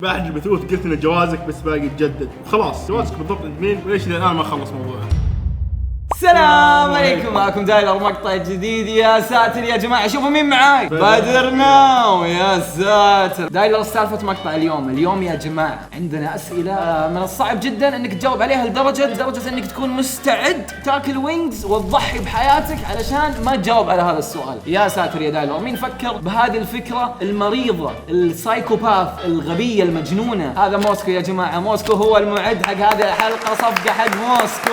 بعد البثوث قلت ان جوازك بس باقي يتجدد وخلاص. جوازك بالضبط عند مين؟ وليش الى الان ما خلص موضوعه؟ السلام عليكم، معكم دايلر، مقطع جديد. يا ساتر يا جماعة، شوفوا مين معاي، بدر ناو. يا ساتر دايلر، سالفة مقطع اليوم. اليوم يا جماعة عندنا اسئلة من الصعب جدا انك تجاوب عليها، لدرجة انك تكون مستعد تاكل wings وتضحي بحياتك علشان ما تجاوب على هذا السؤال. يا ساتر يا دايلر، مين فكر بهذه الفكرة المريضة، ال psychopath الغبية المجنونة؟ هذا موسكو يا جماعة، موسكو هو المعد حق هذه الحلقة. صفقة حق موسكو.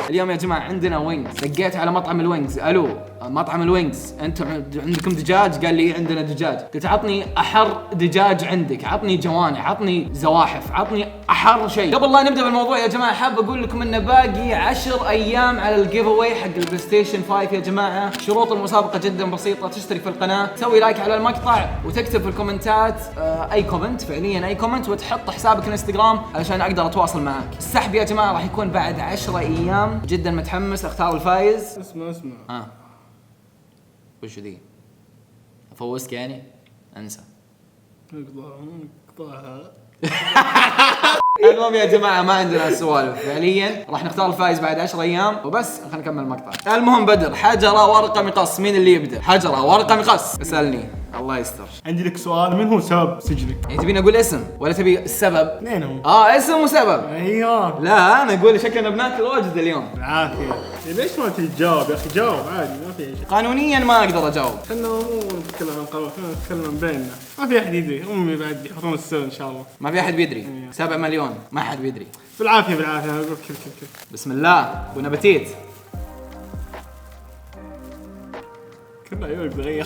اليوم يا جماعة عندنا wings. دقيت على مطعم ال wings، الو مطعم ال wings، انتم عندكم دجاج؟ قال لي عندنا دجاج. قلت عطني احر دجاج عندك، عطني جوانح، عطني زواحف، عطني احر شيء. قبل لا نبدا بالموضوع يا جماعة، حاب اقول لكم انه باقي 10 ايام على ال giveaway حق البلاي ستيشن 5 يا جماعة. شروط المسابقة جدا بسيطة، تشترك في القناة، تسوي like على المقطع، وتكتب في الكومنتات اي comment، فعليا اي comment، وتحط حسابك الانستغرام علشان اقدر اتواصل معك. السحب يا جماعة راح يكون بعد 10 ايام. جدا متحمس اختار الفايز. اسمع اسمع. ها، وش ذي؟ افوزك يعني؟ انسى. اقطعها. المهم يا جماعة، ما عندنا سوالف، فعليا راح نختار الفايز بعد 10 ايام وبس. خلينا نكمل المقطع. المهم بدر، حجره ورقة مقص، مين اللي يبدا؟ حجره ورقة مقص. اسالني، الله يستر. عندي لك سؤال، من هو سبب سجنك؟ يعني تبيني اقول اسم ولا تبي السبب؟ اثنينهم. اه، اسم وسبب. ايوه. لا، انا اقول شكلنا بناكل واجد اليوم. بالعافية. ليش ما تبي تجاوب يا اخي؟ جاوب عادي، ما في شيء. قانونيا ما اقدر اجاوب. احنا مو نتكلم عن قانون، احنا نتكلم بيننا، ما في احد يدري. امي بعد يحطون السر ان شاء الله. ما في احد بيدري. 7 مليون ما حد بيدري. بالعافية بالعافيه، انا اقول كل كل كل. بسم الله، bon appétit. كل عيونك تغير،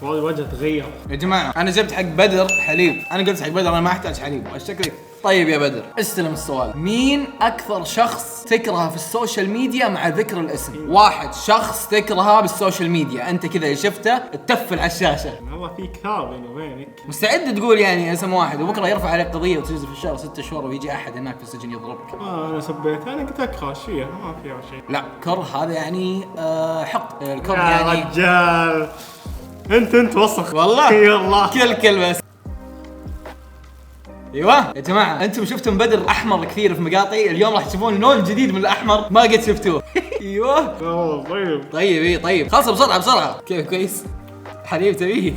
والله وجهه تغير. يا جماعة، أنا جبت حق بدر حليب، أنا قلت حق بدر أنا ما أحتاج حليب، شكلك طيب يا بدر. استلم السؤال، مين أكثر شخص تكرهه في ال social media مع ذكر الاسم؟ واحد شخص تكرهه بال social media، أنت كذا شفته تتفل على الشاشة. والله في كثار بيني وبينك. مستعد تقول يعني اسم واحد وبكره يرفع عليك قضية وتجلس في الشارع 6 شهور ويجي أحد هناك في السجن يضربك. آه انا سبيت، انا قلت اكره ايش فيها؟ ما فيها شيء. لا، كره هذا يعني حقد، الكره يا يعني رجال، انت وسخ. والله. اي والله. كل كل بس. ايوه يا جماعه، انتم شفتم بدر احمر كثير في مقاطعي، اليوم راح تشوفون لون جديد من الاحمر ما قد شفتوه. ايوه. اوه طيب. طيب، اي طيب، خلص بسرعة بسرعه. كيف؟ كويس؟ حليب تبيه؟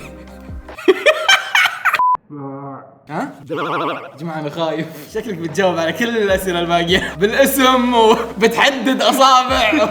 ها؟ يا جماعة انا خايف، شكلك بتجاوب على كل الاسئلة الباقية بالاسم وبتحدد اصابع.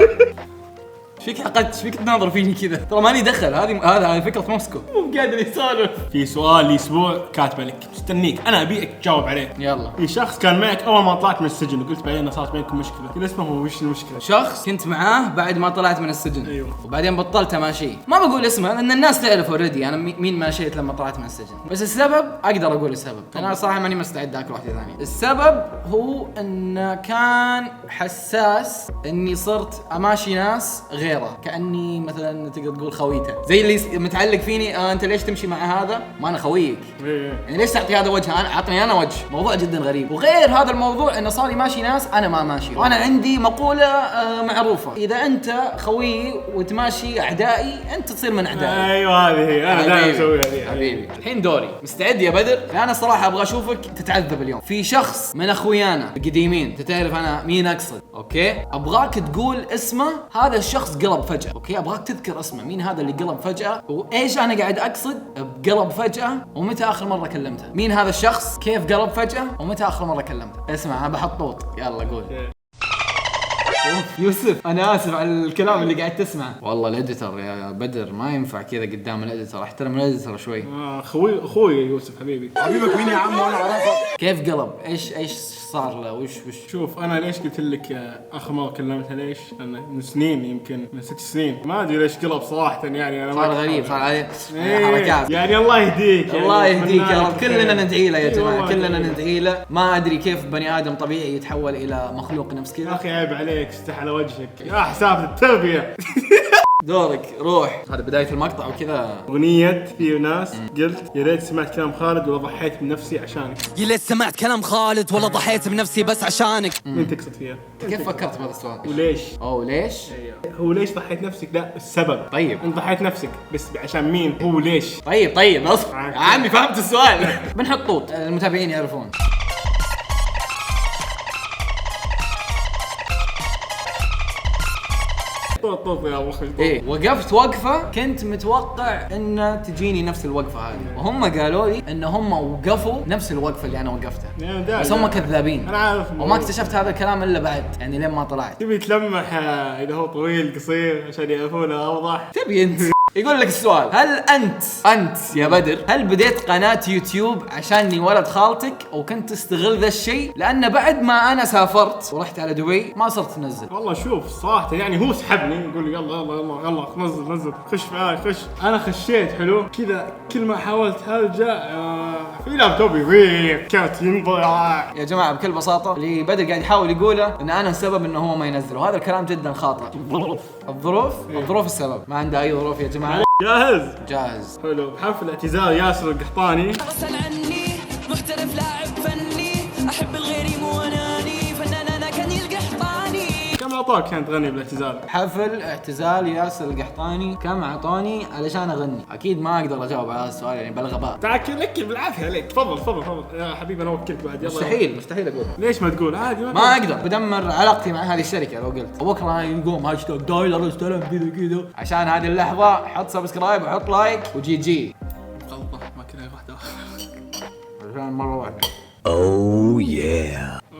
ايش فيك حقدت؟ ايش فيك تناظر فيني كذا؟ ترى ماني دخل، هذه فكرة موسكو، مو قادر يسولف. في سؤال لي اسبوع كاتبه لك، مستنيك، انا ابيك تجاوب عليه. يلا. في شخص كان معك اول ما طلعت من السجن وقلت بعدين صارت بينكم مشكله، كل اسمه وش المشكلة؟ شخص كنت معاه بعد ما طلعت من السجن. أيوه. وبعدين بطلت اماشيه، ما بقول اسمه لان الناس تعرف already انا مين ماشيت لما طلعت من السجن، بس السبب اقدر اقول السبب، انا صراحة ماني مستعد اكل واحدة ثانية. السبب هو انه كان حساس اني صرت اماشي ناس غيره، كاني مثلا تقدر تقول خويته، زي اللي متعلق فيني، انت ليش تمشي مع هذا؟ ما انا خويك. ايه. يعني ليش تعطي هذا وجه؟ انا عطني انا وجه. موضوع جدا غريب. وغير هذا الموضوع انه صار ماشي ناس انا ما ماشي، وانا عندي مقولة معروفه، اذا انت خويي وتماشي اعدائي انت تصير من اعدائي. ايوه، هذه هي، انا دائما اسويها ذي. حبيبي، الحين دوري. مستعد يا بدر؟ انا صراحة ابغى اشوفك تتعذب اليوم. في شخص من اخويانا القديمين، انت تعرف انا مين اقصد، okay؟ ابغاك تقول اسمه. هذا الشخص قلب فجاة، okay؟ ابغاك تذكر اسمه، مين هذا اللي قلب فجاة؟ وايش انا قاعد اقصد بقلب فجاة؟ ومتى اخر مرة كلمته؟ مين هذا الشخص؟ كيف قلب فجاة؟ ومتى اخر مرة كلمته؟ اسمع، انا بحط طوط، يلا قول. أوف، يوسف، انا اسف على الكلام اللي قاعد تسمعه. والله ال editor يا بدر ما ينفع كذا قدام ال editor، احترم ال editor شوي. اخوي اخوي يوسف حبيبي. حبيبك مين يا عم وانا اعرفك؟ كيف قلب؟ ايش صار له؟ وش شوف، انا ليش قلت لك اخر مرة كلمتها ليش؟ لان من سنين، يمكن من 6 سنين، ما ادري ليش قلب صراحه، يعني انا ما صار كنت غريب، صار عليه إيه، حركات. يعني الله يهديك يعني. الله يهديك يا أتمنى رب. لك كلنا الخير. ندعي له يا إيه جماعه، والله كلنا ندعي له. ندعي له. ما ادري كيف بني ادم طبيعي يتحول الى مخلوق نفس يا كذا. اخي عيب عليك، استح على وجهك يا حسافه التربيه. دورك روح. هذا بداية المقطع وكذا. اغنية في ناس قلت يا ريت سمعت كلام خالد ولا ضحيت بنفسي عشانك. يا ليت سمعت كلام خالد ولا ضحيت بنفسي بس عشانك. مين تقصد فيها؟ كيف فكرت بهذا السؤال؟ وليش؟ اوه ليش؟ هو ليش ضحيت نفسك؟ لا السبب. طيب. انت ضحيت نفسك بس عشان مين؟ هو ليش؟ طيب اصبر يا عمي، فهمت السؤال. بنحط طوط المتابعين يعرفون. طوط طوط يا ابو خالد. ايه وقفت وقفه كنت متوقع ان تجيني نفس الوقفة هذه، وهم قالوا لي ان هم وقفوا نفس الوقفة اللي انا وقفتها، بس هم كذابين. انا عارف. وما اكتشفت هذا الكلام الا بعد يعني لين ما طلعت. تبي تلمح اذا هو طويل قصير عشان يعرفونه اوضح. تبي انت. يقول لك السؤال، هل انت يا بدر، هل بديت قناة يوتيوب عشاني ولد خالتك وكنت تستغل ذا الشيء؟ لان بعد ما انا سافرت ورحت على دبي ما صرت تنزل. والله شوف صراحة يعني هو سحبني يقول لي يلا يلا يلا يلا نزل نزل خش معاي خش. انا خشيت حلو كذا، كل ما حاولت ارجع في لابتوب يضيع، كرت ينضيع. يا جماعة بكل بساطة اللي بدر قاعد يحاول يقوله ان انا السبب انه هو ما ينزل، وهذا الكلام جدا خاطئ. الظروف، الظروف السبب، ما عنده اي ظروف يا جماعة. جاهز؟ جاهز. حلو. بحفل اعتزال ياسر القحطاني. رسل عني محترف لاعب فني، احب الغير مو اناني، فنان انا كان القحطاني. كم اعطاك عشان تغني بالاعتزال؟ حفل اعتزال ياسر القحطاني كم اعطاني علشان اغني؟ اكيد ما اقدر اجاوب على هذا السؤال يعني بالغباء. تعال لك بالعافية عليك. تفضل تفضل تفضل يا حبيبي، انا اوكلك بعد. يلا مستحيل مستحيل اقول. ليش ما تقول؟ عادي ما اقدر، بدمر علاقتي مع هذه الشركة لو قلت. بكره يقوم هاشتاج دايلر استلم كذا كذا. عشان هذه اللحظة حط subscribe وحط like و GG. غلطه ما كنا واحدة. عشان مرة واحدة.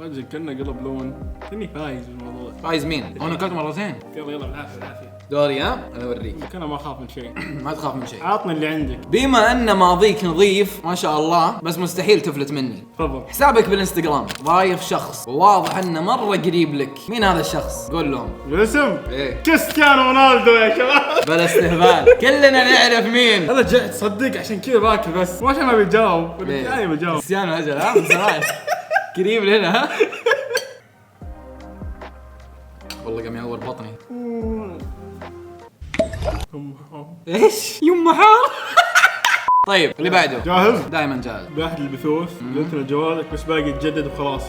رجل كنا قلب لون، كني فايز بالموضوع. فايز مين؟ انا اكلت مرتين. يلا يلا بالعافية بالعافية. دوري ها؟ انا اوريك. انا ما اخاف من شيء. ما تخاف من شيء. عطني اللي عندك. بما ان ماضيك نظيف ما شاء الله، بس مستحيل تفلت مني. تفضل. حسابك بالانستغرام ضايف شخص وواضح انه مرة قريب لك، مين هذا الشخص؟ قول لهم. الاسم؟ ايه. كريستيانو رونالدو يا شباب. بلا استهبال، كلنا نعرف مين. هذا جاي تصدق عشان كذا باكل بس، مو عشان ما بيجاوب، ولا بجاوب. كريستيانو اجل ها من زمان. قريب لنا ها. والله قام يعور بطني. ايش؟ يما حار. طيب اللي بعده. جاهز؟ دائما جاهز. باحد البثوث قلت له جوالك بس باقي يتجدد وخلاص.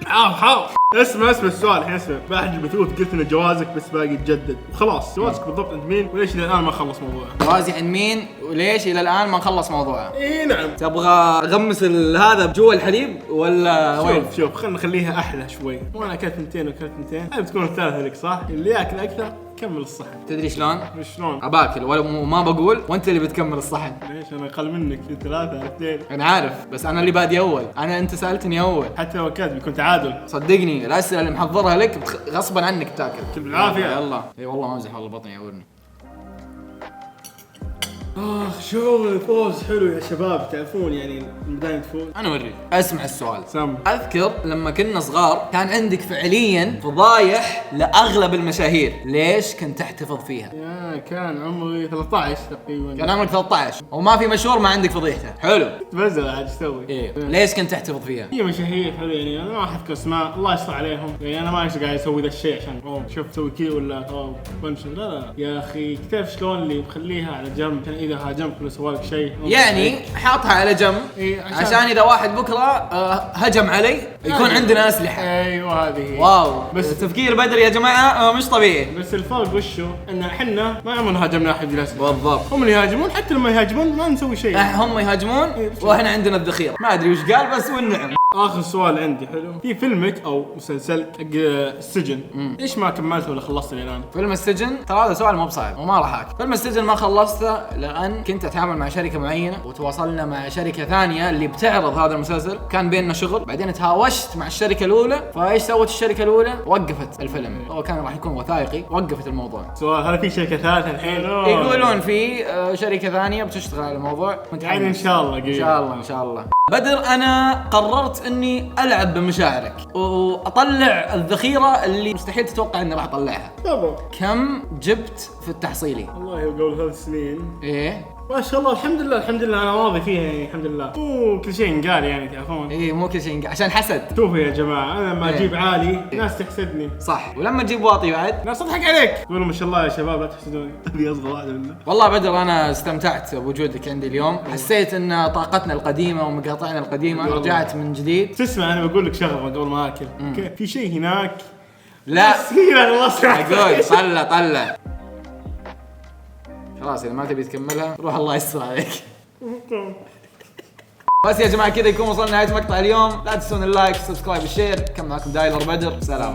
حاو حاو. اسمع اسمع السؤال الحين، اسمع. باحد البثوث قلت ان جوازك بس باقي يتجدد وخلاص. جوازك بالضبط عند مين وليش الى الان ما خلص موضوعه؟ جوازي عند مين وليش الى الان ما خلص موضوعه؟ اي نعم. تبغى اغمس هذا بجوا الحليب ولا وين؟ شوف شوف خلينا نخليها احلى شوي. وانا اكلت 200 واكلت 200، هاي بتكون الثالثة لك صح؟ اللي ياكل اكثر كمل الصحن. تدري شلون؟ شلون؟ اباكل ولا ما بقول وانت اللي بتكمل الصحن. ليش انا اقل منك في 3 على 2؟ انا عارف بس انا اللي بادي اول، انا انت سالتني اول. حتى لو اكلت بيكون تعادل. صدقني الاسئلة اللي محضرها لك غصبا عنك بتاكل. بالعافية. يلا. اي والله ما امزح، والله بطني يعورني. اخ شعور الفوز حلو يا شباب، تعرفون يعني دايم تفوز. انا اوريك. اسمع السؤال. سم. اذكر لما كنا صغار كان عندك فعليا فضايح لاغلب المشاهير، ليش كنت تحتفظ فيها؟ يا كان عمري 13 تقريبا. كان عمرك 13 وما في مشهور ما عندك فضيحته. حلو. تبزل عاد ايش تسوي؟ ايه ليش كنت تحتفظ فيها؟ في مشاهير حلو يعني انا ما راح اذكر اسماء، الله يستر عليهم، يعني انا ما قاعد اسوي ذا الشيء عشان اوه شوف سوي كذا ولا اوه بنشر، لا لا يا اخي تعرف شلون اللي مخليها على جنب عشان اذا هاجمك ولا سوالك شيء يعني حاطها على جنب إيه عشان اذا واحد بكره هجم علي يكون عندنا اسلحة. ايوه هذه هي. wow بس تفكير بدر يا جماعة مش طبيعي. بس الفرق وشو؟ ان احنا ما عمرنا هاجمنا احد بالاسلحة. بالضبط. هم اللي يهاجمون، حتى لما يهاجمون ما نسوي شيء. هم يهاجمون واحنا عندنا الذخيره. ما ادري وش قال بس والنعم. اخر سؤال عندي حلو، في فيلمك او مسلسلك حق السجن، ليش ما كملته ولا خلصته الى الان؟ فيلم السجن ترى هذا سؤال مو بصعب وما راح اكل. فيلم السجن ما خلصته لان كنت اتعامل مع شركة معينة وتواصلنا مع شركة ثانية اللي بتعرض هذا المسلسل، كان بيننا شغل، بعدين تهاوشت مع الشركة الاولى، فايش سوت الشركة الاولى؟ وقفت الفيلم، هو كان راح يكون وثائقي، وقفت الموضوع. سؤال، هل في شركة ثالثة الحين؟ يقولون في شركة ثانية بتشتغل على الموضوع. يعني ان شاء الله قريب. ان شاء الله ان شاء الله. بدر انا قررت اني العب بمشاعرك واطلع الذخيره اللي مستحيل تتوقع اني راح اطلعها. تفضل. كم جبت في التحصيلي؟ والله قبل 3 سنين. ايه. ما شاء الله، الحمد لله الحمد لله، انا راضي فيها يعني، الحمد لله. مو كل شيء ينقال يعني، تعرفون. اي مو كل شيء عشان حسد. شوفوا يا جماعه، انا لما إيه. اجيب عالي ناس تحسدني. صح، ولما تجيب واطي بعد ناس تضحك عليك، تقولوا ما شاء الله. يا شباب لا تحسدوني، هذه اصغر واحدة منها. والله بدر انا استمتعت بوجودك عندي اليوم، حسيت ان طاقتنا القديمة ومقاطعنا القديمة رجعت من جديد. تسمع، انا بقول لك شغله قبل ما اكل، okay؟ في شيء هناك. لا. بس هنا خلاص. اقول طلع طلع، خلاص اذا ما تبي تكملها روح، الله يستر عليك. بس يا جماعة كذا يكون وصلنا نهاية مقطع اليوم، لا تنسون ال like، subscribe، ال share. كان معكم دايلر بدر، سلام.